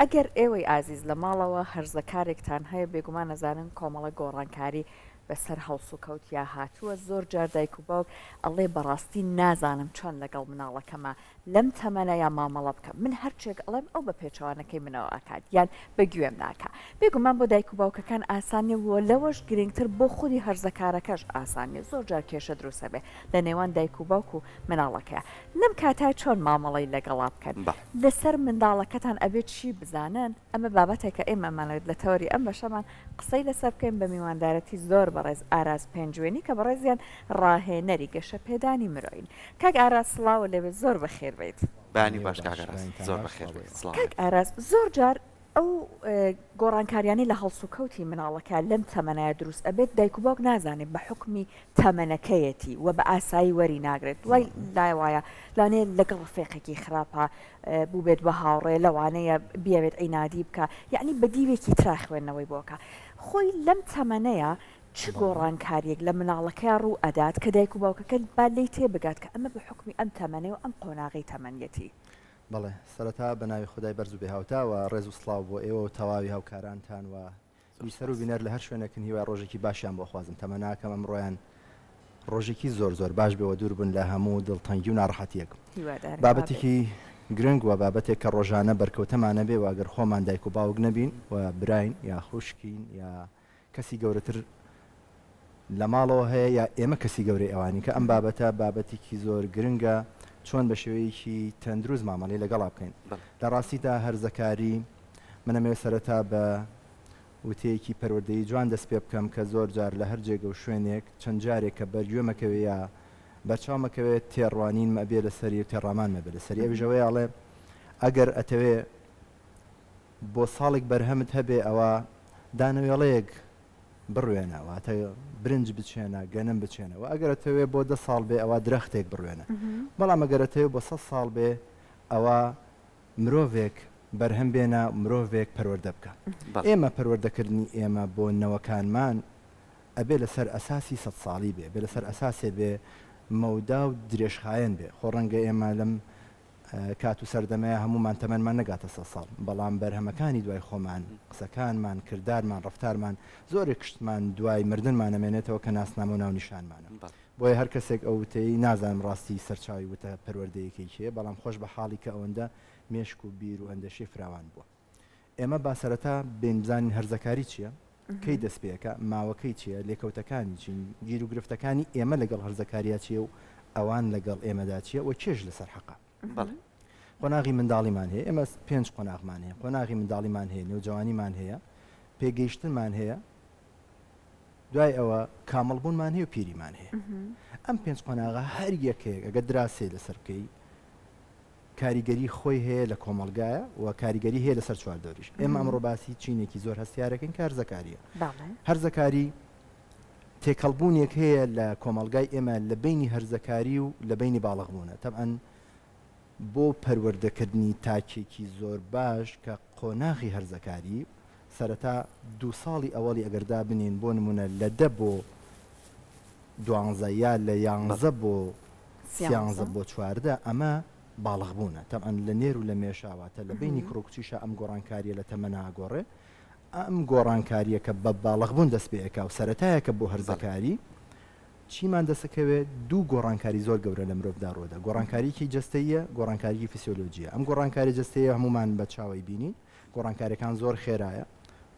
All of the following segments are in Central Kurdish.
ئەگەر ئێوەی ئازیز لە ماڵەوە هەرزەکارێکتان هەیە بێگومان ئەزانن کۆمەڵە گۆڕانکاری بەسەر هەڵسوکەوتیا هاتووە زۆر جار دایک و باوک ئەڵێ بەڕاستی نازانم چۆن لەگەڵ مناڵەکەما لەم تەمەنەیا مامەڵە بکەم من هەرچێک ئەڵێم ئەو بە پێچەوانەکەی منەوە ئەکات یان بە گوێم ناکا بێگومان بۆ دایک و باوکەکان ئاسان نیە و لەوەش گرنگتر بۆ خودی هەرزەکارەکەش ئاسان نیە زۆر جار کێشە دروست ئەبێ لە نێوان دایک و باوک و مناڵەکەیا لەم کاتە چۆن مامەڵەی لەگەڵا بکەن لەسەر منداڵەکەتان ئەبێت چی بزانن؟ ئەمە بابەتێکە ئێمە ئەمانەوێت لە تەوەری ئەم بەشەمان قسەی لەسەر بکەین بە میواندارەتی زۆر بەڕێز ئاراس پێنجوێنی کە بەڕێزیان ڕاهێنەری گەشەپێدانی مرۆیین. کاک ئاراس سڵاوت لێبێت زۆر بەخێر بێیت. بەیانی باش کاک ئاراس زۆر بەخێر بێیت سڵاو کاک ئاراس زۆر جار ئەو گۆڕانکاریانەی لە هەڵسوکەوتی مناڵەکە لەم تەمەنایە دروست ئەبێت دایک و باوک نازانێت بە حوکمی تەمەنەکەیەتی و بە ئاسایی وەری ناگرێت دوای لای وایە لەوانەیە لەگەڵ ڕفێقێکی خراپا بووبێت بە هاوڕێ لەوانەیە بیەوێت عینادی بکا یەعنی بە دیوێکی ترا خوێندنەوەی بۆ کا خۆی لەم تەمەنەیا چ گۆڕانکاریەک لە مناڵەکەیا ڕوو ئەدات کە دایک و باوکەکە با لێی تێ بگات کە ئەمە بە حوکمی ئەم تەمەنەیە و ئەم قۆناغەی تەمەنیەتی. بەڵێ سەرەتا بە ناوی خودای بەرز و بێ هاوتا و ڕێز و سڵاو بۆ ئێوە و تەواوی هاوکارانتان و بیسەر و بینەر لە هەر شوێنێکن هیوای ڕۆژێکی باشیان بۆ خوازم تەمەناکەم ئەمڕۆیان ڕۆژێکی زۆر زۆر باش بێ و دوور بن لە هەموو دڵتەنگی و ناڕەحەتیەک. هیوادارم وا بێت. بابەتێکی گرنگ و بابەتێک کە ڕۆژانە بەرکەوتەمانە بێ و گەر خۆمان دایک و باوک نەبین و براین یا خوشکین یا کەسی گەورەتر لە ماڵەوە هەیە یا ئێمە کەسی گەورەی ئەوانین کە ئەم بابەتە بابەتێکی زۆر گرنگە چۆن بە شێوەیەکی تەندروست مامەڵەی لەگەڵا بکەین. لە ڕاستیدا هەرزەکاری من ئەمەوێت سەرەتا بە وتەیەکی پەروەردەیی جوان دەست پێ بکەم کە زۆر جار لە هەر جێگە و شوێنێک چەند جارێک کە بەر گوێمە کەوێ یا بەرچاومە کەوێ تێڕوانینم ئەبێ لەسەری و تێڕامانم ئەبێ لەسەری ئەویش ئەوەیە ئەڵێ ئەگەر ئەتەوێ بۆ ساڵێک بەرهەمت هەبێ ئەوا دانەوێڵەیەک بڕوێنە واتە برنج بچێنە گەنم بچێنە وە ئەگەر ئەتەوێ بۆ دە ساڵ بێ ئەوا درەختێک بڕوێنە بەڵام ئەگەر ئەتەوێ بۆ سەد ساڵ بێ ئەوا مرۆڤێک بەرهەم بێنە مرۆڤێک پەروەردە بکە. ئێمە پەروەردەکردنی ئێمە بۆ نەوەکانمان ئەبێ لەسەر ئەساسی سەد ساڵی بێ، ئەبێ لەسەر ئەساسێ بێ مەودا و درێژخایەن بێ. خۆ ڕەنگە ئێمە لەم کات و سەردەمەیا هەموومان تەمەنمان نەگاتە سەد ساڵ، بەڵام بەرهەمەکانی دوای خۆمان، قسەکانمان، کردارمان، ڕەفتارمان، زۆرێک شتمان دوای مردنمان ئەمێنێتەوە کە ناسنامە و ناونیشانمانە. بۆیە هەر کەسێک ئەو وتەی، نازانم ڕاستی سەرچاوەی وتە پەروەردەیەکەی کێیە، بەڵام خۆش بە حاڵی کە ئەوەندە مێشک و بیر و ئەندێشەی فراوان بووە. ئێمە با سەرەتا بێین بزانین هەرزەکاری چییە، کەی دەست پێ ئەکا، ماوەکەی چییە، لێکەوتەکانی چین، گیروگرفتەکانی ئێمە لەگەڵ هەرزەکاریا چییە و ئەوان لەگەڵ ئێمەدا چییە و کێش لەسەر حەقە. بەڵێ. قۆناغی منداڵیمان هەیە، ئێمە پێنج قۆناغمان هەیە، قۆناغی منداڵیمان هەیە، نەوجەوانیمان هەیە، پێگەیشتنمان هەیە، دوای ئەوە کامڵ بوونمان هەیە و پیریمان هەیە. ئەم پێنج قۆناغە هەر یەکەیەک ئەگەر دراسەی لەسەر بکەی کاریگەری خۆی هەیە لە کۆمەڵگایە و کاریگەری هەیە لەسەر چواردەوریش. ئێمە ئەمڕۆ باسی چینێکی زۆر هەستیارەکەین کە هەرزەکارییە. هەرزەکاری تێکەڵبوونێک هەیە لە کۆمەڵگای ئێمە لە بەینی هەرزەکاری و لە بەینی باڵغبوونە. تەبعەن بۆ پەروەردەکردنی تاکێکی زۆر باش کە قۆناغی هەرزەکاری سەرەتا دوو ساڵی ئەوەڵی ئەگەر دابنێین بۆ نموونە لە دە بۆ دوانزە یا لە یانزە بۆ سیانزە بۆ 14 ئەمە باڵغ بوونە تەبعەن لە نێر و لە مێشا واتە لە بەینی کوڕ و کچیشا ئەم گۆڕانکاریە لە تەمەنا ئەگۆڕێ ئەم گۆڕانکاریە کە بە باڵغ بوون دەست پێ ئەکا و سەرەتایەکە بۆ هەرزەکاری چیمان دەسەکەوێ دوو گۆڕانکاری زۆر گەورە لە مرۆڤدا ڕووەدا گۆڕانکاریی جەستەییە گۆڕانکاریی فیسیۆلۆجیە ئەم گۆڕانکاری جەستەیە هەموومان بە چاوەی بینین گۆڕانکاریەکان زۆر خێرایە،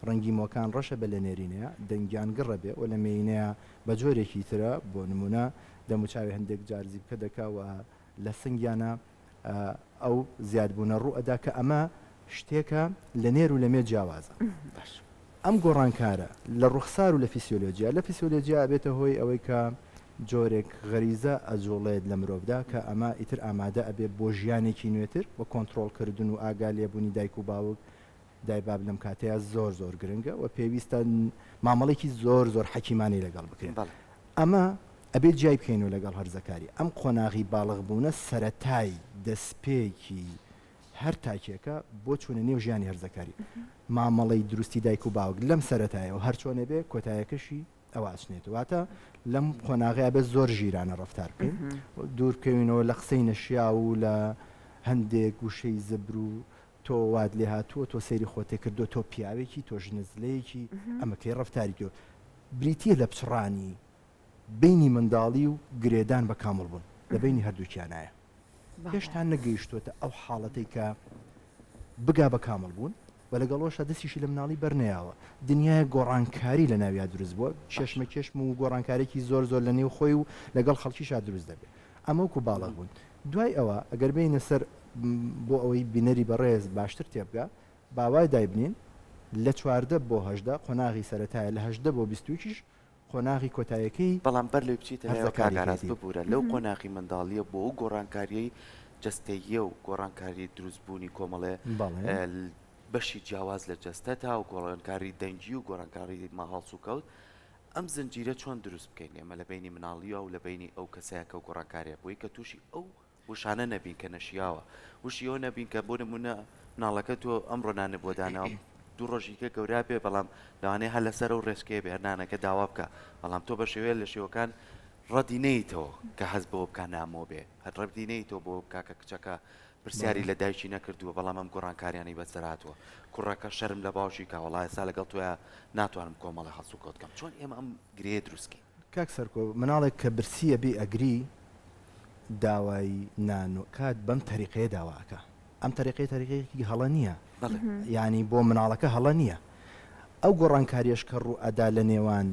ڕەنگی مۆکان ڕەشە بە لە نێرینەیە دەنگیان گڕە بێ و لە مێینەیە بە جۆرێکی ترە، بۆ نموونە دەموچاوی هەندێک جار زیپکە دەکا و لە سنگیانا ئەو زیادبوونە ڕوو ئەدا کە ئەمە شتێکە لە نێر و لە مێ جیاوازە. ئەم گۆڕانکارە لە ڕوخسار و لە فیسیۆلۆجیا، لە فیسیۆلۆجیا ئەبێتە هۆی ئەوەی کە جۆرێک غەریزە ئەجوڵێت لە مرۆڤدا کە ئەمە ئیتر ئامادە ئەبێ بۆ ژیانێکی نوێتر و کۆنتڕۆڵ کردن و ئاگا لێبوونی دایک و باوک دایباب لەم کاتەیا زۆر زۆر گرنگە و پێویستە مامەڵێکی زۆر زۆر حەکیمانەی لەگەڵ بکرێت ئەمە ئەبێ جیای بکەینەوە لەگەڵ هەرزەکاری ئەم قۆناغی باڵغ بوونە سەرەتای دەسپێکی هەر تاکێکە بۆ چوونە نێو ژیانی هەرزەکاری مامەڵەی دروستی دایک و باوک لەم سەرەتایەوە هەرچۆنێ بێ کۆتایەکەشی ئەوە ئەچنێت واتە لەم قۆناغەیە بێت زۆر ژیرانە ڕەفتار بکەین دوور بکەوینەوە لە قسەی نەشیاو و لە هەندێک وشەی زبر و. تۆ وات لێهاتووە، تۆ سەیری خۆتێ کردووە، تۆ پیاوێکی، تۆ ژنە زلەیەکی، ئەمە کەی ڕەفتاری تۆ بریتییە لە پچڕانی بەینی منداڵی و گرێدان بە کامڵ بوون، لە بەینی هەردووکیانایە. هێشتا نەگەیشتووەتە ئەو حاڵەتەی کە بگا بە کامڵ بوون و لەگەڵ ئەوەشا دەستیشی لە مناڵی بەرنەیاوە. دنیایەک گۆڕانکاری لە ناویا دروست بووە، کێشمەکێشم و گۆڕانکاریی زۆر زۆر لە نێو خۆی و لەگەڵ خەڵکیشا دروست دەبێ. ئەمە وەکوو باڵغ بوون. دوای ئەوە ئەگەر بێینە سەر بۆ ئەوەی بینەری بەڕێز باشتر تێبگا با وای دایبنین لە 14 بۆ 18 قۆناغی سەرەتایە لە 18 بۆ 21 یش قۆناغی کۆتایەکەی بەڵام بەر لەوەی بچیتە لایەوە کاک ئاراس هەرزەکاریەکەیەتی. ببورە لەو قۆناغی منداڵیە بۆ ئەو گۆڕانکاریەی جەستەییە و گۆڕانکاری دروست بوونی کۆمەڵێ بەڵێ. بەشی جیاواز لە جەستەتا و گۆڕانکاری دەنگی و گۆڕانکاری هەڵسوکەوت ئەم زنجیرە چۆن دروست بکەین ئێمە لە بەینی مناڵیە و لە بەینی ئەو کەسەیە کە ئەو گۆڕانکاریە بۆی کە تووشی ئەو وشانە نەبین کە نەشیاوە وشی ئەوە نەبین کە بۆ نمونە مناڵەکە تۆ ئەمڕۆ نانت بۆ داناوە دوو ڕۆژی کە گەورە بێ بەڵام لەوانەیە هەر لەسەر ئەو ڕێچکەیە بێ هەر نانەکە داوا بکە بەڵام تۆ بە شێوەیە لە شێوەکان ڕەدی نەیتەوە کە هەست بەوە بکە نامۆ بێ هەر ڕەدی نەیتەوە بۆ بکە کە کچەکە پرسیاری لە دایکی نەکردووە بەڵام ئەم گۆڕانکاریانەی بەسەر هاتووە کوڕەکە شەرم لە باوکی کا وەڵا ئێستا لەگەڵ تۆیا ناتوانم کۆمەڵێ هەڵسوکەوت کەم چۆن ئێمە ئەم گرێیە دروست کەین؟ کاک سەرکۆ مناڵێک کە برسیە بی ئەگری داوای نان کات بەم تەریقەیە داوا ئەکا ئەم تەریقەیە تەریقەیەکی هەڵە نیە یانی بۆ مناڵەکە هەڵە نیە ئەو گۆڕانکاریەش کە ڕوو ئەدا لە نێوان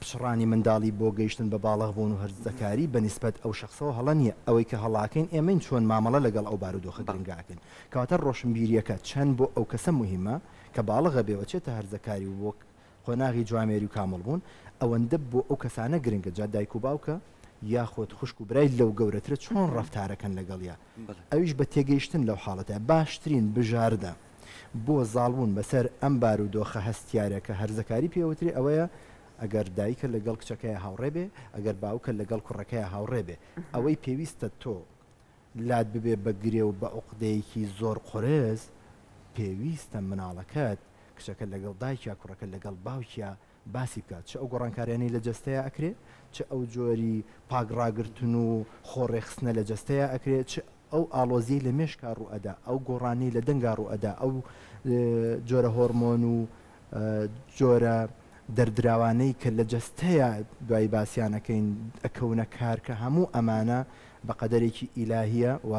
پچڕانی منداڵی بۆ گەیشتن بە باڵغ بوون و هەرزەکاری بە نیسبەت ئەو شەخسەوە هەڵە نیە ئەوەی کە هەڵاکەین ئێمەین چۆن مامەڵە لەگەڵ ئەو بارودۆخە گرنگە ئەکەین کەواتە ڕۆشنبیریەکە چەند بۆ ئەو کەسە موهیمە کە باڵغ ئەبێ و ئەچێتە هەرزەکاری و بۆ قۆناغی جوامێری و کامڵ بوون ئەوەندە بۆ ئەو کەسانە گرنگە جا دایک و باوکە یاخود خوشک و برای لەو گەورەترە چۆن ڕەفتارەکەن لەگەڵیا ئەویش بە تێگەیشتن لەو حاڵەتە باشترین بژاردە بۆ زاڵبوون بەسەر ئەم بارودۆخە هەستیارە کە هەرزەکاری پێ وترێ ئەوەیە ئەگەر دایکە لەگەڵ کچەکەیا هاوڕێ بێ ئەگەر باوکە لەگەڵ کوڕەکەیا هاوڕێ بێ ئەوەی پێویستە تۆ لات ببێ بە گرێ و بە عوقدەیەکی زۆر قورس، پێویستە مناڵەکەت، کچەکە لەگەڵ دایکیا، کوڕەکە لەگەڵ باوکیا باسی بکات، چ ئەو گۆڕانکاریانەی لە جەستەیا ئەکرێ، چ ئەو جۆری پاک ڕاگرتن و خۆ ڕێکخستنە لە جەستەیا ئەکرێ، چ ئەو ئاڵۆزیەی لە مێشکا ڕوو ئەدا، ئەو گۆڕانەی لە دەنگا ڕوو ئەدا، ئەو جۆرە هۆڕمۆن و جۆرە دەردراوانەی کە لە جەستەیا دوایی باسیان ئەکەین ئەکەونە کار کە هەموو ئەمانە بە قەدەرێکی ئیلاهیە و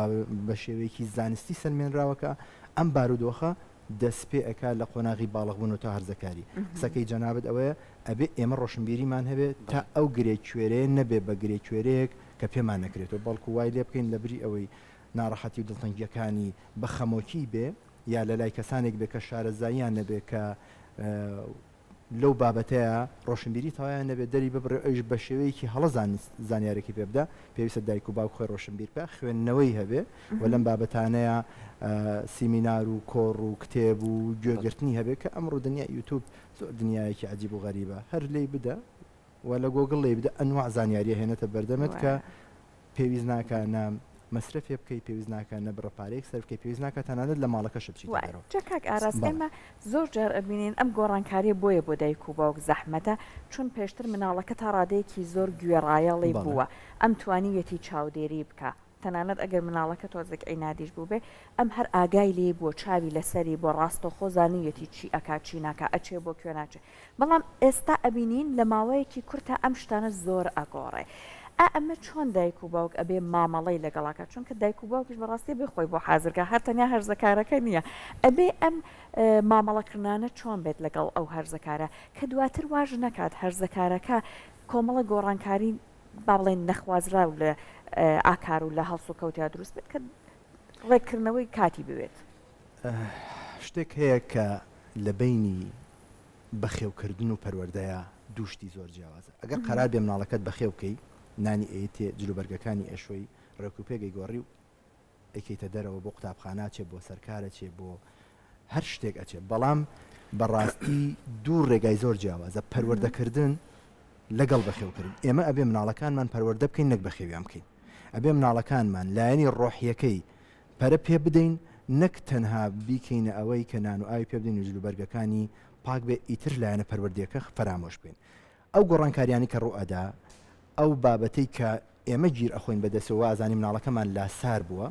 بە شێوەیەکی زانستی سەلمێنراوە کە ئەم بارودۆخە دەسپێ ئەکا لە قۆناغی باڵغ بوون و تا هەرزەکاری. قسەکەی جەنابت ئەوەیە ئەبێ ئێمە ڕۆشنبیریمان هەبێ تا ئەو گرێ کوێرەیە نەبێ بە گرێ کوێرەیەک کە پێمان نەکرێتەوە بەڵکو وای لێ بکەین لە بری ئەوەی ناڕەحەتی و دڵتەنگیەکانی بە خەمۆکی بێ یا لە لای کەسانێک بێ کە شارەزاییان نەبێ کە لەو بابەتەیا ڕۆشنبیری تەوایان نەبێ دەری ببڕێ ئەویش بە شێوەیەکی هەڵە زانست زانیارێکی پێ بدا پێویستە دایک و باوک خۆی ڕۆشنبیر بکا خوێندنەوەی هەبێ و لەم بابەتانەیا سیمینار و کۆڕ و کتێب و گوێگرتنی هەبێ کە ئەمڕۆ دنیای یوتوب زۆر دنیایەکی عەجیب و غەریبە هەر لێی بدە و لە گۆگڵ لێی بدە ئەنواع زانیاری ئەهێنێتە بەردەمت کە پێویست ناکا نە مەسرەفێ بکەی پێویست ناکا نە بڕە پارەیەک سەرف بکەی پێویست ناکا تەنانەت لە ماڵەکەشت بچیتە وایە دەرەوە. جا کاک ئاراس بەڵێ. ئێمە زۆر جار ئەبینین ئەم گۆڕانکاریە بۆیە بۆ دایک و باوک زەحمەتە چون پێشتر مناڵەکە تا ڕادەیەکی زۆر گوێڕایەڵی بەڵێ. بووە ئەم توانیویەتی چاودێری بکا تەنانەت ئەگەر مناڵەکە تۆزێک عینادیش بووبێ ئەم هەر ئاگای لێی بووە چاوی لەسەری بووە ڕاستەوخۆ زانیویەتی چی ئەکا چی ناکا ئەچێ بۆ کوێ ناچێ بەڵام ئێستا ئەبینین لە ماوەیەکی کورتا ئەم شتانە زۆر ئەگۆڕێ ئا ئەمە چۆن دایک و باوک ئەبێ مامەڵەی لەگەڵا کات چونکە دایک و باوکیش بەڕاستی ئەبێ خۆی بۆ حازر کا هەر تەنیا هەرزەکارەکە نییە ئەبێ ئەم مامەڵەکردنانە چۆن بێت لەگەڵ ئەو هەرزەکارە کە دواتر واش نەکات هەرزەکارەکە کۆمەڵە گۆڕانکاری با بڵێین نەخوازراو لە ئاکار و لە هەڵسوکەوتیا دروست بێت کە ڕێککردنەوەی کاتی بوێت. شتێک هەیە کە لە بەینی بەخێوکردن و پەروەردەیا دوو شتی زۆر جیاوازە. ئەگەر قەرار بێ مناڵەکەت بەخێو بکەی، نانی ئەیتێ، جلوبەرگەکانی ئەشۆی، ڕێکوپێک ئەیگۆڕی و ئەیکەیتە دەرەوە بۆ قوتابخانە ئەچێ، بۆ سەرکار ئەچێ، بۆ هەر شتێک ئەچێ. بەڵام بەڕاستی دوو ڕێگای زۆر جیاوازە، پەروەردەکردن لەگەڵ بەخێوکردن. ئێمە ئەبێ مناڵەکانمان پەروەردە بکەین نەک بەخێویان بکەین. ئەبێ مناڵەکانمان لایەنی ڕۆحیەکەی پەرە پێ بدەین نەک تەنها بیکەینە ئەوەی کە نان و ئاوی پێ بدەین و جلوبەرگەکانی پاک بێ ئیتر لایەنە پەروەردەیەکە فەرامۆش بکەین. ئەو گۆڕانکاریانەی کە ڕوو ئەدا، ئەو بابەتەی کە. ئێمە گیر ئەخۆین بە دەسەوە وا ئەزانین مناڵەکەمان لاسار بووە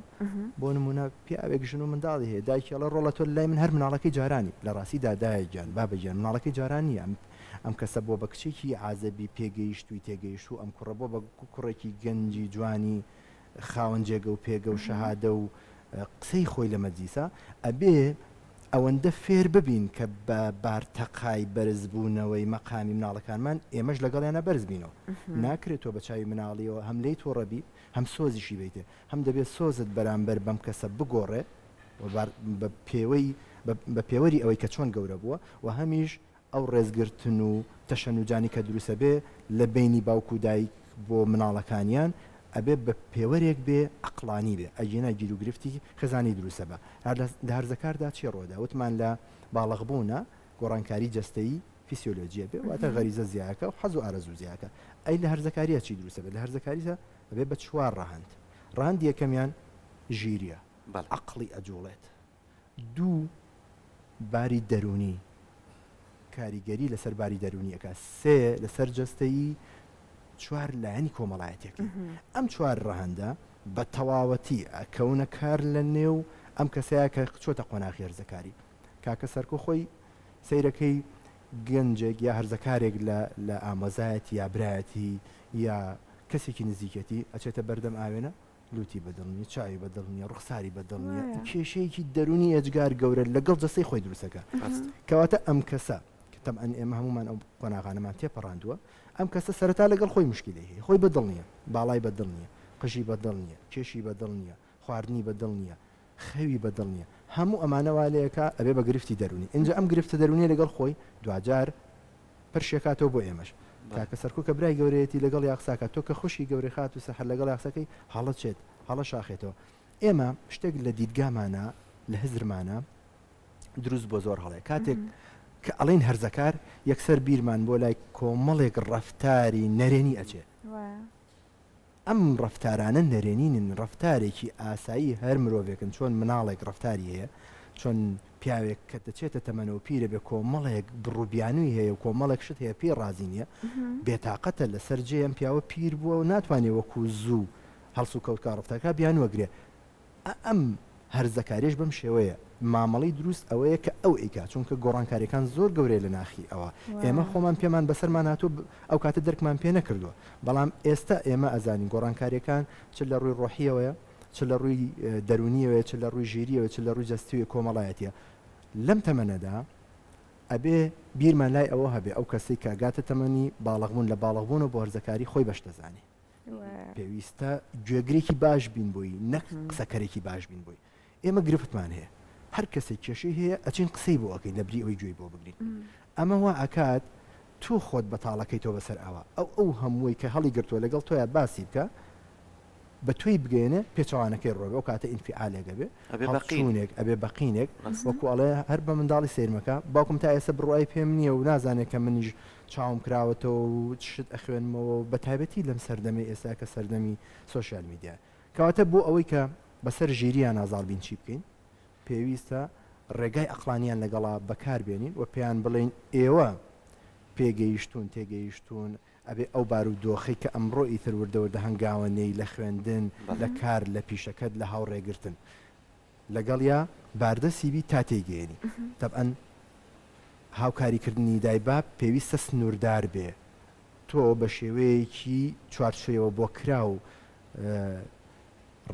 بۆ نموونە پیاوێک ژن و منداڵی هەیە دایکی ئەڵێ ڕۆڵە تۆ لای من هەر مناڵەکەی جارانی لە ڕاستیدا دایە گیان بابە گیان مناڵەکەی جاران نییە ئەم ئەم کەسە بووە بە کچێکی عازەبی پێگەیشتووی تێگەیشتوو ئەم کوڕە بووە بە کوڕێکی گەنجی جوانی خاوەن جێگە و پێگە و شەهادە و قسەی خۆی لە مەجلیسە، ئەبێ ئەوەندە فێر ببین کە بە بارتەقای بەرزبوونەوەی مەقامی مناڵەکانمان ئێمەش لەگەڵیانا بەرز بینەوە. ناکرێ تۆ بە چاوی مناڵیەوە هەم لێی توڕە بی هەم سۆزیشی بەیتێ. هەم دەبێ سۆزت بەرامبەر بەم کەسە بگۆڕێ و بە پێوەی بە پێوەری ئەوەی کە چۆن گەورە بووە و هەمیش ئەو ڕێزگرتن و تەشەنوجانی کە دروستەبێ لە بەینی باوک و دایک بۆ مناڵەکانیان ئەبێ بە پێوەرێک بێ عەقڵانی بێ ئەگینا گیروگرفتی خێزانی دروستەبا. لە هەرزەکاردا چی ڕوەدا وتمان لە باڵغبوونا گۆڕانکاری جەستەیی فیسیۆلۆجیە بێ واتە غەریزە زیایەکا و حەز و ئارەزوو زیایەکا. ئەی لە هەرزەکارییا چی دروستەبێت؟ لە هەرزەکاریدا ئەبێ بە چوار ڕەهەند. ڕەهەندی یەکەمیان ژیریە، عەقڵی ئەجوڵێت. دوو، باری دەروونی، کاریگەری لەسەر باری دەروونی ئەکا. سێ، لەسەر جەستەیی. چوار، لایەنی کۆمەڵایەتیەکەی. ئەم چوار ڕەهەندە بە تەواوەتی ئەکەونە کار لە نێو ئەم کەسەیا کە چۆتە قۆناغی هەرزەکاری. کاکە سەرکۆ خۆی سەیرەکەی گەنجێک یا هەرزەکارێک لە لە ئامۆزایەتی یا برایەتی یا کەسێکی نزیکێتی ئەچێتە بەردەم ئاوێنە لوتی بە دڵ نیە، چاوی بە دڵ نیە، ڕوخساری بە دڵ نیە، کێشەیەکی دەروونی ئێجگار گەورە لەگەڵ جەستەی خۆی دروست ئەکا. کەواتە ئەم کەسە کە تەبعەن ئێمە هەموومان ئەو قۆناغانەمان تێپەڕاندووە، ئەم کەسە سەرەتا لەگەڵ خۆی موشکیلەی هەیە، خۆی بە دڵ نیە، باڵای بە دڵ نیە، قژی بە دڵ نیە، کێشی بە دڵ نیە، خواردنی بە دڵ نیە، خەوی بە دڵ نیە، هەموو ئەمانە وا لێکا ئەبێ بە گرفتی دەروونی، ئینجا ئەم گرفتە دەروونیە لەگەڵ خۆی دواجار پرشێکاتەوە بۆ ئێمەش. کاکە سەرکۆ کە برای گەورەیەتی لەگەڵیا قسە ئەکات، تۆ کە خوشکی گەورەی خاتوو سەحەر لەگەڵیا قسە ئەکەی هەڵەچێت، هەڵەشاخێتەوە. ئێمە شتێک لە دیدگامانا، لە هزرمانا دروست بووە زۆر هەڵەیە. کاتێک کە ئەڵێین هەرزەکار یەکسەر بیرمان بۆ لای کۆمەڵێک ڕەفتاری نەرێنی ئەچێ. ئەم ڕەفتارانە نەرێنی نین، ڕەفتارێکی ئاسایی هەر مرۆڤێکن، چۆن مناڵێک ڕەفتاری هەیە، چۆن پیاوێک کە دەچێتە تەمەنەوە پیرە بێ کۆمەڵێک بڕوبیانووی هەیە و کۆمەڵێک شت هەیە پێی ڕازی نییە، بێتاقەتە لەسەر جێ، ئەم پیاوە پیر بووە و ناتوانێ وەکوو زوو هەڵسوکەوت کا ڕەفتار کا بیانوو ئەگرێ. ئەم هەرزەکاریەش بەم شێوەیە، مامەڵەی دروست ئەوەیە کە ئەو ئەیکا، چونکە گۆڕانکاریەکان زۆر گەورەیە لە ناخی ئەوە، ئێمە خۆمان پێمان بەسەرمان هاتووە ئەو کاتە دەرکمان پێ نەکردووە، بەڵام ئێستا ئێمە ئەزانین گۆڕانکاریەکان چ لە ڕووی ڕۆحیەوەیە، چ لە ڕووی دەروونیەوەیە، چ لە ڕووی ژیریەوە، چ لە ڕووی جەستەیی و کۆمەڵایەتیە. لەم تەمەنەدا ئەبێ بیرمان لای ئەوە هەبێ ئەو کەسەی کە ئەگاتە تەمەنی باڵغبوون لە باڵغبوونەوە بۆ هەرزەکاری خۆی بەش دەزانێ. پێویستە گوێگرێکی باش بین بۆی نەک قسەکەرێکی باش بین بۆی ئێمە گرفتمان هەیە هەر کەسێک کێشەی هەیە ئەچین قسەی بۆ ئەکەین لە بری ئەوەی گوێی بۆ بگرین ئەمە وا ئەکات تۆ خۆت بەتاڵەکەی تۆ بەسەر ئەوە ئەو ئەو هەمووی کە هەڵی گرتووە لەگەڵ تۆیا باسی بکە بە تۆی بگەیەنێ پێچەوانەکەی ڕۆبێ ئەو کاتە ئینفیعالێک ئەبێ ئەبێ بە قین. هەڵچوونێک ئەبێ بە قینێک ڕاستە. وەکو ئەڵێ هەر بە منداڵی سەیر مەکە باوکم تا ئێستا بڕوای پێم نییە و نازانێ کە منیش چاوم کراوەتەوە و شت ئەخوێنمەوە و بە تایبەتی لەم سەردەمەی ئێستا کە سەردەمی سۆشیال میدیایە کەواتە بۆ ئەوەی کە بەسەر ژیرییانا زاڵ بین چی بکەین پێویستە ڕێگای ئەقڵانیان لەگەڵا بەکار بێنین و پێیان بڵێین ئێوە پێگەیشتوون تێگەیشتوون ئەبێ ئەو بارودۆخەی کە ئەمڕۆ ئیتر وردە وردە هەنگاوە نێی لە خوێندن، لە کار، لە پیشەکەت، لە هاوڕێگرتن. لەگەڵیا باردەسی بی تا تێیگەیەنی. تەبعەن هاوکاری کردنی دایباب پێویستە سنووردار بێ. تۆ بە شێوەیەکی چوارچێوە بۆکراو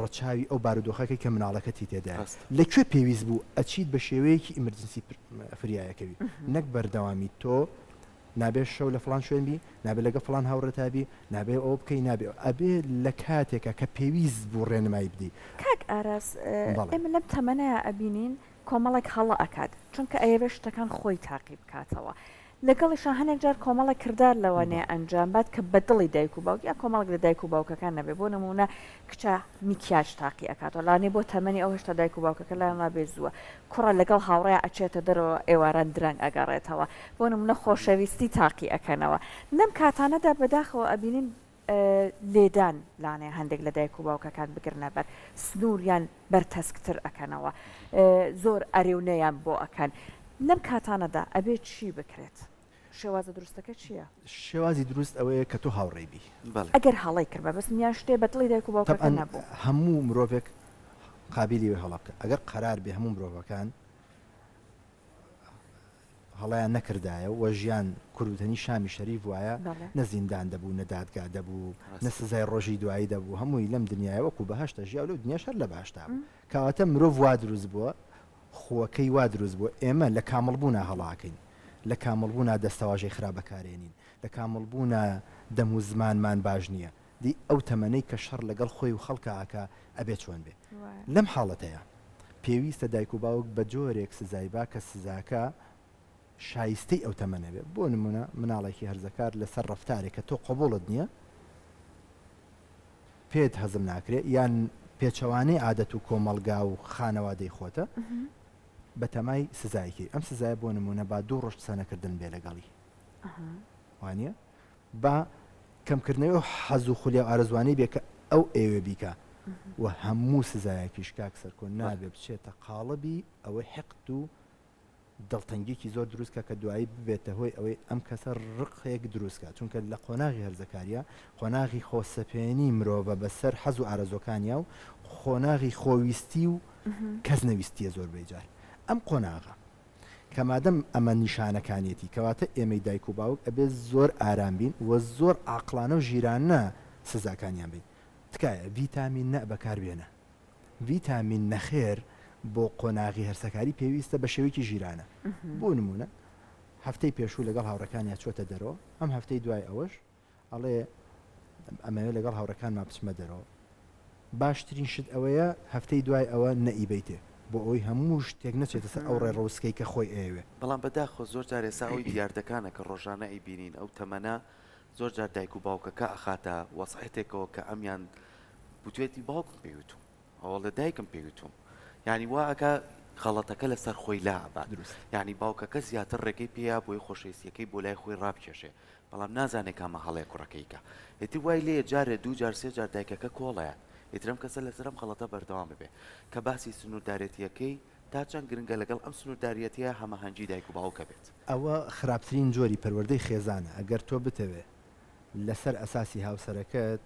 ڕەچاوی ئەو بارودۆخەکەی کە مناڵەکەتی تێدایە. ڕاستە. لە کوێ پێویست بوو ئەچیت بە شێوەیەکی emergency فریایەکەوی نەک بەردەوامی تۆ نابێ شەو لە فڵان شوێن بی، نابێ لەگەڵ فڵان هاوڕێتا بی، نابێ ئەوە بکەی، نابێ ئەوە. ئەبێ لە کاتێکا کە پێویست بوو ڕێنمایی بدەی. کاک ئاراس بەڵێ. ئێمە لەم تەمەنەیا ئەبینین کۆمەڵێک هەڵە ئەکات چونکە ئەیەوێ شتەکان خۆی تاقی بکاتەوە لەگەڵیشا هەنێک جار کۆمەڵێک کردار لەوانەیە ئەنجام بات کە بە دڵی دایک و باوک یان کۆمەڵێک لە دایک و باوکەکان نەبێ بۆ نموونە کچە میکیاج تاقی ئەکاتەوە لەوانەیە بۆ تەمەنی ئەو هێشتا دایک و باوکەکە لایان وابێ زووە کوڕە لەگەڵ هاوڕێیا ئەچێتە دەرەوە ئێواران درەنگ ئەگەڕێتەوە بۆ نمونە خۆشەویستی تاقی ئەکەنەوە لەم کاتانەدا بەداخەوە ئەبینین لێدان لانەیە هەندێک لە دایک و باوکەکان بگرنە بەر سنووریان بەرتەسکتر ئەکەنەوە زۆر ئەرێ و نەیان بۆ ئەکەن لەم کاتانەدا ئەبێ چی بکرێت؟ شێوازە دروستەکە چییە؟ شێوازی دروست ئەوەیە کە تۆ هاوڕێی بی. بەڵێ. ئەگەر هەڵەی کرد مەبەستم یان شتێ بە دڵی دایک و باوکەکە تەبعەن نەبوو. هەموو مرۆڤێک قابیلی ئەوەی هەڵە بکا. ئەگەر قەرار بێ هەموو مرۆڤەکان هەڵەیان نەکردایە و ژیان کوردوتەنی شامی شەریف بوایە بەڵێ. نە زیندان دەبوو نە دادگا دەبوو نە ڕاستە. سزای ڕۆژی دوایی دەبوو هەمووی لەم دنیایە وەکوو بەهەشت ئەژیا و لەو دنیاش هەر لە بەهەشتا بوو. کەواتە مرۆڤ وا دروست بووە خووەکەی وا دروست بووە ئێمە لە کامڵ بوونا هەڵە ئەکەین، لە کامڵ بوونا دەستەواژەی خراپ بەکارێنین، لە کامڵ بوونا دەم و زمانمان باش نییە، دی ئەو تەمەنەی کە شەڕ لەگەڵ خۆی و خەڵکا ئەکا ئەبێ چۆن بێ؟ لەم حاڵەتەیا پێویستە دایک و باوک بە جۆرێک سزای با کە سزاکە شایستەی ئەو تەمەنە بێ، بۆ نموونە مناڵێکی هەرزەکار لەسەر ڕەفتارێک کە تۆ قبوڵت نییە، پێت هەزم ناکرێ یان پێچەوانەی عادەت و کۆمەڵگا و خانەوادەی خۆتە بەتەمای سزایکی ئەم سزایە بۆ نمونە با دوو ڕۆژ قسە نەکردن بێ لەگەڵی وانە با کەمکردنەوەی ئەو حەز و خولیا و ئارەزوانەی بێ کە ئەو ئەیەوێ بیکا و هەموو سزایەکیش کاک سەرکۆ نابێ بچێتە قاڵبی ئەوەی حقد و دڵتەنگیەکی زۆر دروست کا کە دوایی ببێتە هۆی ئەوەی ئەم کەسە ڕقێک دروست کا چونکە لە قۆناغی هەرزەکاریە قۆناغی خۆسەپێنی مرۆڤە بەسەر حەز و ئارەزوەکانیا و قۆناغی خۆویستی و کەس نەویستیە زۆربەی جار ئەم قۆناغە کە مادەم ئەمە نیشانەکانیەتی کەواتە ئێمەی دایک و باوک ئەبێ زۆر ئارام بین و زۆر عاقڵانە و ژیرانە سزاکانیان بین تکایە ڤیتامین نە بەکار بێنە ڤیتامین نەخێر بۆ قۆناغی هەرسەکاری پێویستە بە شێوەیەکی ژیرانە. بۆ نموونە هەفتەی پێشوو لەگەڵ هاوڕێکانیا چۆتە دەرەوە، ئەم هەفتەی دوای ئەوەش ئەڵێ ئەمەوێ لەگەڵ هاوڕێکانما بچمە دەرەوە. باشترین شت ئەوەیە هەفتەی دوای ئەوە نەئیبەیتێ بۆ ئەوەی هەموو شتێک نەچێتە سەر ئەو ڕێڕەوسکەی کە خۆی ئەیەوێ. بەڵام بەداخەوە زۆر جار ئێستا ئەوەی دیاردەکانە کە ڕۆژانە ئەیبینین ئەو تەمەنە زۆر جار دایک و باوکەکە ئەخاتە وەزعێتێکەوە کە ئەمیان وتوێتی باوکم پێی وتوم ئەوەڵێ دایکم پێی وتوم یعنی وا ئەکا غەڵەتەکە لەسەر خۆی لا ئەبات دروست. یعنی باوکەکە زیاتر ڕێگەی پێیا بۆی خۆشەویستیەکەی بۆ لای خۆی ڕابکێشێ بەڵام نازانێ کامە هەڵەیە کوڕەکەی کا ئیتر وای لێیە جارێ دوو جار سێ جار دایکەکە کۆڵەیات ئیتر ئەم کەسە لەسەر ئەم غەڵەتە بەردەوام ببێ کە باسی سنووردارێتیەکەی تا چەند گرنگە لەگەڵ ئەم سنوورداریەتیە هەماهەنگی دایک و باوک هەبێت؟ ئەوە خراپترین جۆری پەروەردەی خێزانە ئەگەر تۆ بتەوێ لەسەر ئەساسی هاوسەرەکەت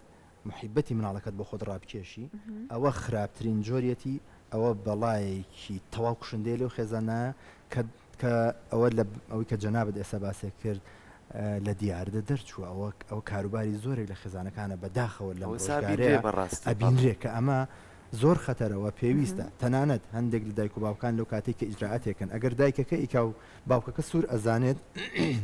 موحیبەتی مناڵەکەت بۆ خۆت ڕابکێشی ئەوە خراپترین جۆریەتی ئەوە بەڵایەکی تەواو کوشندەیە لەو خێزانایە کە کە ئەوە لە ئەوەی کە جەنابت ئێستا باسێک کرد لە دیاردە دەرچووە ئەوە ئەوە کاروباری زۆرێک لە خێزانەکانە بەداخەوە لەم ئەوە سا بینرێ ڕۆژگارەیە بەڕاستی بەڵێ. ئەبینرێ کە ئەمە زۆر خەتەرە وە پێویستە تەنانەت هەندێک لە دایک و باوکان لەو کاتەی کە ئیجرائاتێکن ئەگەر دایکەکە ئیکا و باوکەکە سوور ئەزانێت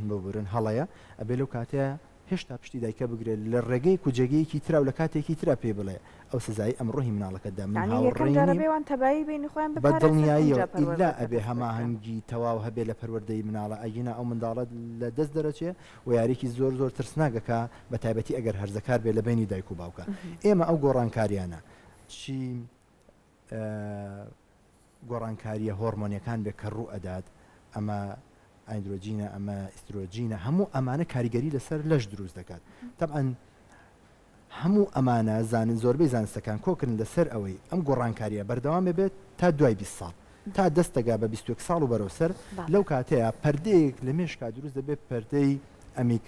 ببورن هەڵەیە ئەبێ لەو کاتەیە هێشتا پشتی دایکە بگرێت لە ڕێگەیەک و جێگەیەکی ترا و لە کاتێکی ترا پێی بڵێ ئەو سزای ئەمڕۆ هی مناڵەکەت دا من یانی یەکەم هاوڕێی جار نیم ئەبێ وان تەبایی بەینی خۆیان بە بپارێزن دڵنیاییەوە ئینجا ئیلا پەروەردەکە ئەبێ دەست پێ بکا. هەماهەنگی تەواو هەبێ لە پەروەردەی مناڵە ئەگینا ئەو منداڵە لە دەست دەرەچێ و یاریەکی زۆر زۆر ترسناک ئەکا بە تایبەتی ئەگەر هەرزەکار بێ لە بەینی دایک و باوکا ئێمە ئەو گۆڕانکاریانە چی گۆڕانکارییە هۆرمۆنیەکان بێت کە ڕوو ئەدات، ئەمە ئایندرۆجینە، ئەمە ئیسترۆجینە، هەموو ئەمانە کاریگەری لەسەر لەش دروست دەکات. تەبعەن هەموو ئەمانە زانست زۆربەی زانستەکان کۆکن لەسەر ئەوەی ئەم گۆڕانکارییە بەردەوام بێت تا دوای 20 ساڵ تا دەست دەگا بە 21 ساڵ و بەرەو سەر لەو کاتەیە پەردەیەک لە مێشکا دروست دەبێت پەردەی ئەمیک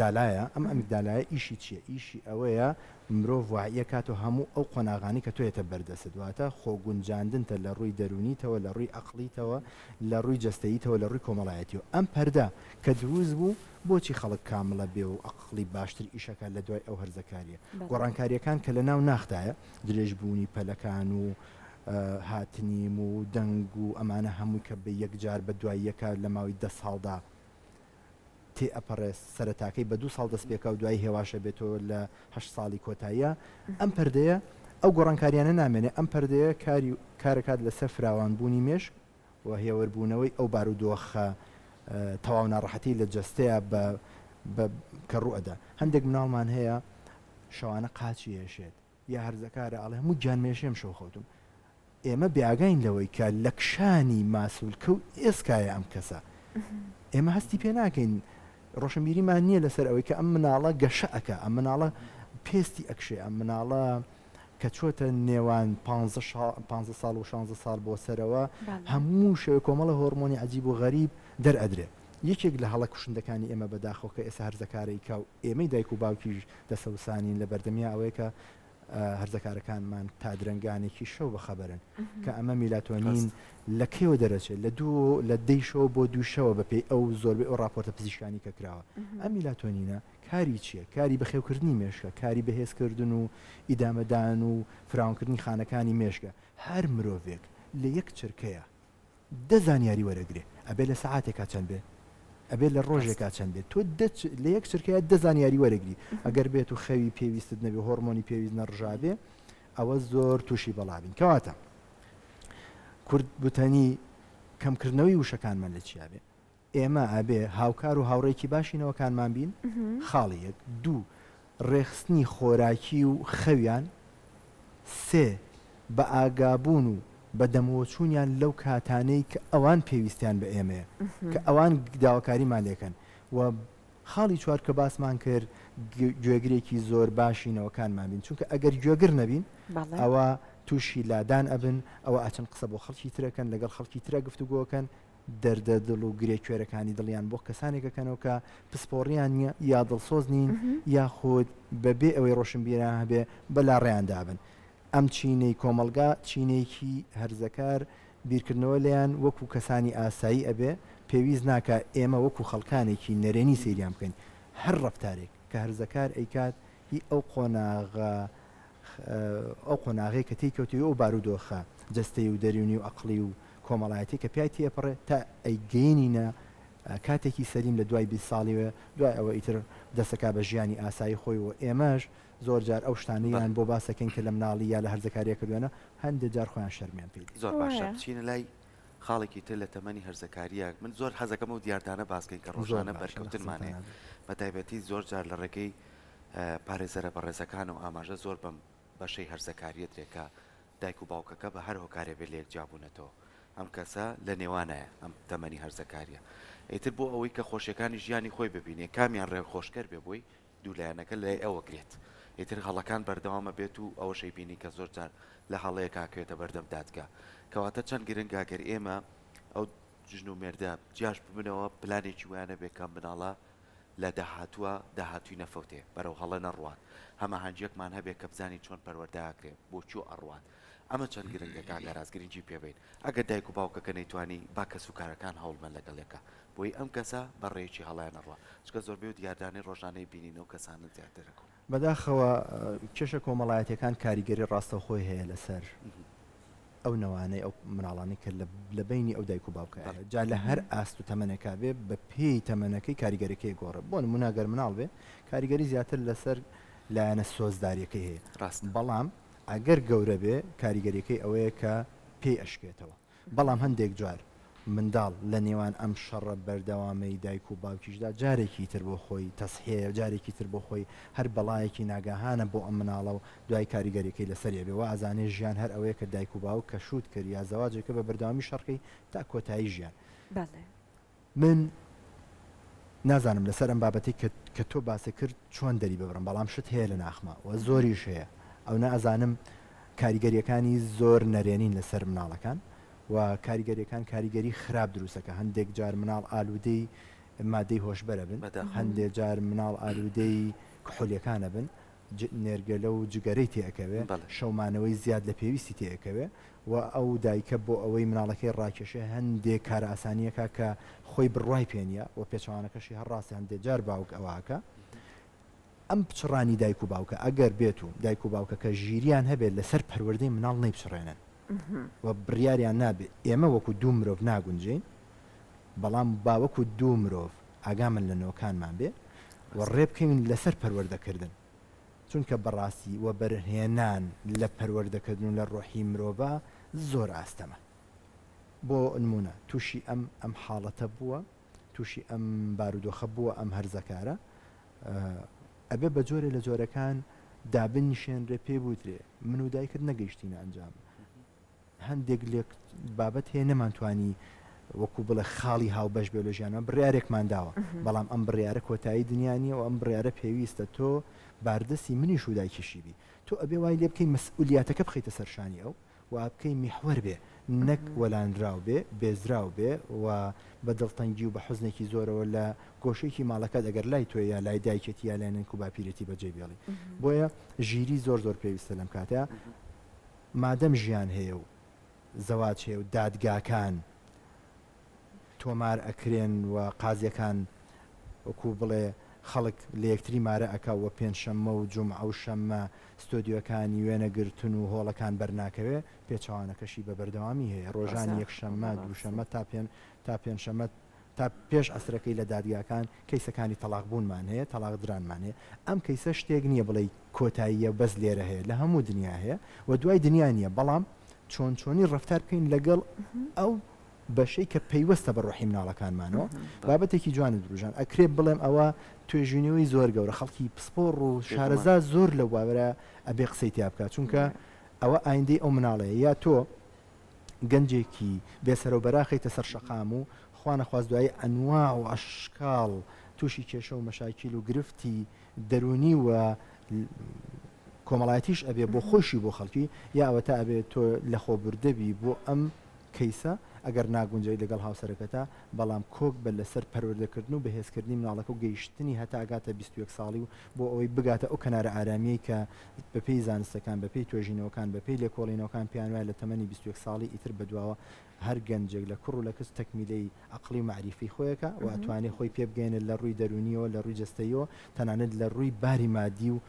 دالایە، ئەم ئەمیگدالایە ئیشی چییە؟ ئیشی ئەوەیە مرۆڤ وەعیەکاتەوە هەموو ئەو قۆناغانەی کە تۆ یەتە بەردەستت، واتە خۆگونجاندنتە لە ڕووی دەروونیتەوە، لە ڕووی ئەقڵیتەوە، لە ڕووی جەستەییتەوە، لە ڕووی کۆمەڵایەتیەوە. ئەم پەردە کە دروست بوو، بۆچی خەڵک کامڵە بێ و ئەقڵی باشتر ئیشەکات لە دوای ئەو هەرزەکارییە؟ گۆڕانکارییەکان کە لە ناو ناخدایە، درێژبوونی پەلەکان و هاتنی موو و دەنگ و ئەمانە هەمووی کە بە یەکجار بە دوای یەکا لە ماوەی دە ساڵدا تێ ئەپەڕێ سەرەتاکەی بە دوو ساڵ دەست پێکا و دوایی هێواش ئەبێتەوە لە هەشت ساڵی کۆتاییا ئەم پەردەیە ئەو گۆڕانکاریانە نامێنێ ئەم پەردەیە کاری کارەکات لەسەر فراوان بوونی مێشک و هێور بوونەوەی ئەو بارودۆخە تەواو ناڕەحەتی لە جەستەیە بە بە کە ڕوو ئەدا هەندێک مناڵمان هەیە شەوانە قاچی ئێشێت یا هەرزەکارە ئەڵێ هەموو گیان مێشێم شەو خەوتم ئێمە بێئاگاین لەوەی کە لە کشانی ماسولکە و ئێسکایە ئەم کەسە. ئێمە هەستی پێ ناکەین، ڕۆشنبیریمان نییە لەسەر ئەوەی کە ئەم مناڵە گەشە ئەکا، ئەم مناڵە پێستی ئەکشێ، ئەم مناڵە کە چۆتە نێوان پانزە ساڵ و شانزە ساڵ بۆ سەرەوە هەموو شێوەی کۆمەڵە هۆرمۆنی عەجیب و غەریب دەرئەدرێ. یەکێک لە هەڵە کوشندەکانی ئێمە بەداخەوە کە ئێستا هەرزەکارە ئیکا و ئێمەی دایک و باوکیش دەسەوسانین لە بەردەمیا ئەوەیە کە هەرزەکارەکانمان تا درەنگانێکی شەو بەخەبەرن کە ئەمە میلاتۆنین لە کەیەوە دەرەچێت لە دوو لە دەی شەوە بۆ دوو شەوە بەپێی ئەو زۆربەی ئەو ڕاپۆرتە پزیشکانی کە کراوە ئەم میلاتۆنینە کاری چییە؟ کاری بەخێوکردنی مێشکە، کاری بەهێزکردن و ئیدامەدان و فراوانکردنی خانەکانی مێشکە. هەر مرۆڤێک لە یەک چرکەیا دە زانیاری وەرەگرێ، ئەبێ لە سەعاتێکا چەند بێ؟ ئەبێ لە ڕۆژێکا چەند بێ؟ تۆ دە لە یەک چرکەیا دە زانیاری وەرەگری، ئەگەر بێت و خەوی پێویستت نەبێ، هۆڕمۆنی پێویست نەڕژابێ، ئەوە زۆر تووشی بەڵا بین. کەواتە کورد گوتەنی کەمکردنەوەی وشەکانمان لە چیا بێ؟ ئێمە ئەبێ هاوکار و هاوڕێیەکی باشی نەوەکانمان بین، خاڵی یەک. دوو، ڕێکخستنی خۆراکی و خەویان. سێ، بەئاگابوون و بەدەمەوەچوونیان لەو کاتانەی کە ئەوان پێویستیان بە ئێمەیە، کە ئەوان داواکاریمان لێکەن و خاڵی چوار کە باسمان کرد گوێگرێکی زۆر باشی نەوەکانمان بین، چونکە ئەگەر گوێگر نەبین ئەوا تووشی لادان ئەبن، ئەوە ئەچن قسە بۆ خەڵکی ترەکەن، لەگەڵ خەڵکی ترە گفتوگۆکەن، دەردە دڵ و گرێ کوێرەکانی دڵیان بۆ کەسانێک ئەکەنەوە کە پسپۆڕیان نییە یا دڵسۆز نین یاخود بە بێ ئەوەی ڕۆشنبیران هەبێ بە لاڕێیان دابن. ئەم چینەی کۆمەڵگا چینێکی هەرزەکار بیرکردنەوە لێیان وەکو کەسانی ئاسایی ئەبێ، پێویست ناکا ئێمە وەکو خەڵکانێکی نەرێنی سەیریان بکەین. هەر ڕەفتارێک کە هەرزەکار ئەیکات هی ئەو قۆناغە ئەو قۆناغەی کە تێی کەوتووی و ئەو بارودۆخە جەستەیی و دەروونی و ئەقڵی و کۆمەڵایەتی کە پیای تێپەڕێ تا ئەیگەینینە کاتێکی سەلیم لە دوای 20 ساڵیوە دوای ئەوە ئیتر دەستەکا بە ژیانی ئاسایی خۆی و ئێمەش زۆر جار ئەو شتانەیان بۆ باس ئەکەین کە لە مناڵی یا لە هەرزەکاریە کردویانە هەندێ جار خۆیان شەرمیان پێ دێ. زۆر باشە بچینە لای خاڵێکی تر لە تەمەنی هەرزەکاریە من زۆر حەزەکەم ئەو دیاردانە باس کەین کە ڕۆژانە بەرکەوتنمان هەیە بە تایبەتی زۆر جار لە ڕێگەی پارێزەرە بەڕێزەکانەوە ئاماژە زۆر بەم بەشەی هەرزەکاریە درێ کە دایک و باوکەکە بە هەر هۆکارێ بێت لەیەک جیابوونەتەوە ئەم کەسە لە نێوانایە ئەم تەمەنی هەرزەکاریە ئیتر بۆ ئەوەی کە خۆشیەکانی ژیانی خۆی ببینێ کامیان ڕێخۆشکەر بێ بۆی دوو لایەنەکە لای ئەوە گرێت ئیتر هەڵەکان بەردەوامە بێت و ئەوەشەی بینی کە زۆر جار لە هەڵەیەکا کەوێتە بەردەم دادگا کەواتە چەند گرنگە گەر ئێمە ئەو ژن و مێردە جیاش ببنەوە پلانێکی وایان هەبێ کە مناڵە لە داهاتووە داهاتووی نەفەوتێ بەرەو هەڵە نەڕوات هەماهەنگیەکمان هەبێ کە بزانین چۆن پەروەردە ئەکرێ بۆ کوێ ئەڕوات ئەمە چەند گرنگە کاک ئاراس گرنگی پێ بەین ئەگەر دایک و باوکەکە نەیتوانی با کەسوکارەکان هەوڵبەن لەگەڵ یەکا بۆی ئەم کەسە بە ڕێیەکی هەڵەیا نەڕوا چونکە زۆربەی و دیاردانەی ڕۆژانەی بینین ئەو کەسانە زیاتر دەکەون. بەداخەوە کێشە کۆمەڵایەتیەکان کاریگەری ڕاستەوخۆی هەیە لەسەر ئەو نەوانەی ئەو مناڵانەی کە لە بەینی ئەو دایک و باوکە جا لە هەر ئاست و تەمەنێکا بێ بە پێی تەمەنەکەی کاریگەریەکەی گۆڕێ بۆ نمونە گەر مناڵ بێ کاریگەری زیاتر لەسەر لایەنە سۆزداریەکەی هەیە ڕاستە. بەڵام ئەگەر گەورە بێ کاریگەریەکەی ئەوەیە کە پێی ئەشکێتەوە بەڵام هەندێک جار منداڵ لە نێوان ئەم شەڕە بەردەوامەی دایک و باوکیشدا جارێکی تر بۆ خۆی تەسحیەیە، جارێکی تر بۆ خۆی هەر بەڵایەکی ناگاهانە بۆ ئەم مناڵە و دوای کاریگەریەکەی لەسەری ئەبێ وا ئەزانێ ژیان هەر ئەوەیە کە دایک و باوک کە شووت کرد یا زەواجێک کرد بە بەردەوامی شەڕکەی تا کۆتایی ژیان. بەڵێ. من نازانم لەسەر ئەم بابەتەی کە کە تۆ باست کرد چۆن دەری ببڕم بەڵام شت هەیە لە ناخما و زۆریش هەیە ئەونە ئەزانم کاریگەریەکانی زۆر نەرێنین لەسەر مناڵەکان و کاریگەریەکان کاریگەری خراپ دروستەکە هەندێک جار مناڵ ئالوودەی مادەی هۆشبەرە بن هەندێک جار مناڵ ئالوودەی کحولیەکانە بن نێرگەلە و جگەرەی تێ ئەکەوێ، شەو مانەوەی زیاد لە پێویستی تێ ئەکەوێ و ئەو دایکە بۆ ئەوەی مناڵەکەی ڕاکێشێ هەندێ کارئاسانی ئەکا کە خۆی بڕوای پێ نیە و پێچەوانەکەشی هەر ڕاستە هەندێ جار باوک ئەوە ئەکا. ئەم پچڕانی دایک و باوکە ئەگەر بێت و دایک و باوکەکە ژیریان هەبێت لەسەر پەروەردەی مناڵ نەیپچڕێنن و بڕیاریان نابێ ئێمە وەکو دوو مرۆڤ ناگونجێین بەڵام با وەکو دوو مرۆڤ ئاگامن لە نەوەکانمان بێ و ڕێبکەوین لەسەر پەروەردەکردن چونکە بەڕاستی وەبەرهێنان لە پەروەردەکردن و لە ڕۆحی مرۆڤا زۆر ئاستەمە بۆ نمونە توشی ئەم ئەم حاڵەتە بووە توشی ئەم بارودۆخە بووە ئەم هەرزەکارە ئەبێ بە جۆرێ لە جۆرەکان دابنیشێنرێ پێی بوترێ من و دایکت نەگەیشتینە ئەنجام هەندێک لێک بابەت هەیە نەمانتوانی وەکو بڵێ خاڵی هاوبەش بێ لە ژیانمان بڕیارێکمان داوە بەڵام ئەم بڕیارە کۆتایی دنیا نییە و ئەم بڕیارە پێویستە تۆ باردەستی منیش و دایکیشی بی تۆ ئەبێ وای لێ بکەی مەسئولیاتەکە بخەیتە سەر شانی ئەو وا بکەی میحوەر بێ. نەک وەلانراو بێ، بێزراو بێ و بە دڵتەنگی و بە حوزنێکی زۆرەوە لە گۆشەیەکی ماڵەکەت ئەگەر لای تۆیە یا لای دایکێتی یا لای نەنک و باپیرێتی بەجێی بێڵی. بۆیە ژیری زۆر زۆر پێویستە لەم کاتەیا. مادەم ژیان هەیە و زەواج هەیە و دادگاکان تۆمار ئەکرێن و قازیەکان وەکو بڵێ خەڵک لە یەکتری مارە ئەکا و پێنجشەممە و جومعە و شەممە ستۆدیۆکانی وێنە گرتن و هۆڵەکان بەرناکەوێ پێچەوانەکەشی بە بەردەوامی هەیە ڕۆژانی یەکشەممە دووشەممە تا پێ تا پێنجشەممە تا پێش عەسرەکەی لە دادگاکان کەیسەکانی تەڵاق بوونمان هەیە تەڵاق درانمان هەیە ئەم کەیسە شتێک نییە بڵێی کۆتاییە بەس لێرە هەیە لە هەموو دنیا هەیە و دوای دنیا نییە بەڵام چۆن چۆنی ڕەفتار بکەین لەگەڵ ئەو بەشەی کە پەیوەستە بە ڕۆحی مناڵەکانمانەوە بابەتێکی جوانە دروژان ئەکرێ بڵێم ئەوە توێژینەوەی زۆر گەورە خەڵکی پسپۆڕ و شارەزا زۆر لەو بابەرە ئەبێ قسەی تیا بکات چونکە ئەوە ئایندەی ئەو مناڵەیە یا تۆ گەنجێکی بێ سەرەوبەرا خەیتە سەر شەقام و خوا نەخواست دوایی ئەنواع و ئەشکاڵ تووشی کێشە و مەشاکیل و گرفتی دەروونی و کۆمەڵایەتیش ئەبێ بۆ خۆیشی بۆ خەڵکی یا ئەوەتا ئەبێ تۆ لەخۆبوردە بی بۆ ئەم کەیسە ئەگەر ناگونجێی لەگەڵ هاوسەرەکەتا بەڵام کۆک بە لەسەر پەروەردەکردن و بەهێزکردنی مناڵەکە و گەیشتنی هەتا ئەگاتە 21 ساڵی و بۆ ئەوەی بگاتە ئەو کەنارە ئارامیەی کە بەپێی زانستەکان بەپێی توێژینەوەکان بەپێی لێکۆڵینەوەکان پێیان وایە لە تەمەنی 21 ساڵی ئیتر بەدواوە هەر گەنجێک لە کوڕ و لە کچ تەکمیلەی عەقڵی و مەعریفی خۆیەکە و ئەتوانێ خۆی پێ بگەیەنێت لە ڕووی دەروونیەوە لە ڕووی جەستەییەوە تەنانەت لە ڕووی باری مادی و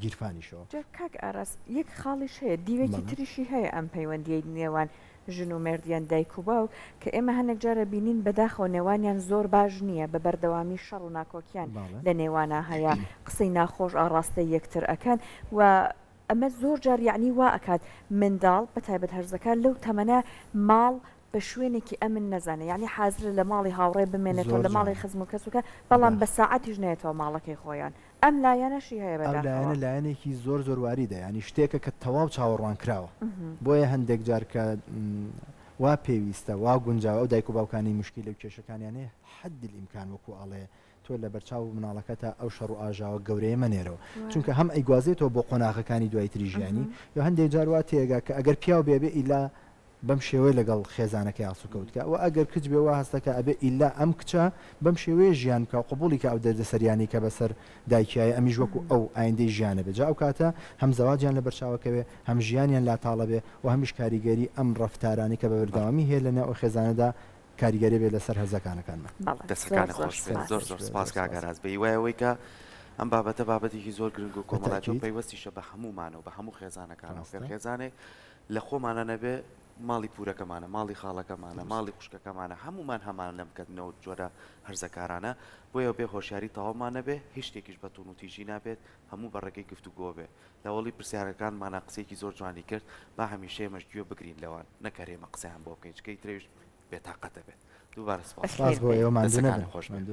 گیرفانیشەوە. جا کاک ئاراس یەک خاڵیش هەیە دیوێکی تریشی هەیە ئەم پەیوەندیەی نێوان ژن و مێرد یان دایک و باوک کە ئێمە هەنێک جار ئەبینین بەداخەوە نێوانیان زۆر باش نییە بە بەردەوامی شەڕ و ناکۆکیان لە نێوانا هەیە قسەی ناخۆش ئاڕاستەی یەکتر ئەکەن و ئەمە زۆر جار یەعنی وا ئەکات منداڵ بە تایبەت هەرزەکار لەو تەمەنە ماڵ بە شوێنێکی ئەمن نەزانێ یەعنی حازرە لە ماڵی هاوڕێ بمێنێتەوە زۆر لە ماڵی جوانە. خزم و کەس و کار بەڵام بەخ. بە ساعەتیش نەیەتەوە ماڵەکەی خۆیان ئەم لایەنەشی هەیە ئەو بەداخەوە. لایەنە لایەنێکی زۆر زۆر واریدە یانی شتێکە کە تەواو چاوەڕوان کراوە بۆیە هەندێک جار کە وا پێویستە وا گونجاوە ئەو دایک و باوکانەی موشکیلە و کێشەکانیان هەیە حد الامکان وەکو ئەڵێ تۆ لەبەرچاو مناڵەکەتا ئەو شەڕ و ئاژاوە گەورەیە مەنێرەوە چونکە هەم ئەیگوازێتەوە بۆ قۆناغەکانی دوای تری ژیانی یا هەندێک جار وا تێگا کە ئەگەر پیاو بێ ئەبێ ئیلا بەم شێوەیە لەگەڵ خێزانەکەی هەڵسوکەوت کا وە ئەگەر کچ بێ وا هەستەکا ئەبێ ئیلا ئەم کچە بەم شێوەیە ژیان بکا و قبوڵی کا ئەو دەردەسەریانەی کە بەسەر دایکیایە ئەمیش وەکو ئەو ئایندەی ژیانە بێ جا ئەو کاتە هەم زەواجیان لەبەرچاوەکەوێ هەم ژیانیان لا تاڵە بێ وە هەمیش کاریگەری ئەم ڕەفتارانەی کە بە بەردەوامی هەیە لەناو ئەو خێزانەدا کاریگەری بێت لەسەر هەرزەکانەکانمان. بەڵێ زۆر دەستەکانت زۆر خۆش بێت سوپاس. زۆر زۆر سپاس کاک ئاراس بە هیوای ئەوەی کە ئەم بابەتە بابەتێکی زۆر گرنگ و کۆمەڵایەتی و بەتەئکید. پەیوەستیشە بە هەموومانەوە بە هەموو خێزانەکانەوە گەر ڕاستە. خێزانێک لە خۆمانە نەبێ ماڵی پورەکەمانە ماڵی خاڵەکەمانە دروستە. ماڵی خوشکەکەمانە هەموومان هەمانە لەم کەتنەوە جۆرە هەرزەکارانە بۆیە بێ هۆشیاری تەواومان نەبێ هیچ شتێکیش بە توندوتیژی نابێت هەموو بە ڕێگەی گفتوگۆ بێ لە وەڵی پرسیارەکانمانا قسەیەکی زۆر جوانی کرد با هەمیشە ئێمەش گوێ بگرین لەوان نەک هەر ئێمە قسەیان بۆ بکەین چونکە ئیتر ئەویش بێتاقەت دەبێت دووبارە سپاس سپاس بۆ ئێوە ماندوو دەستەکانت نەبن. خۆش بێت. ماندوو نەبن.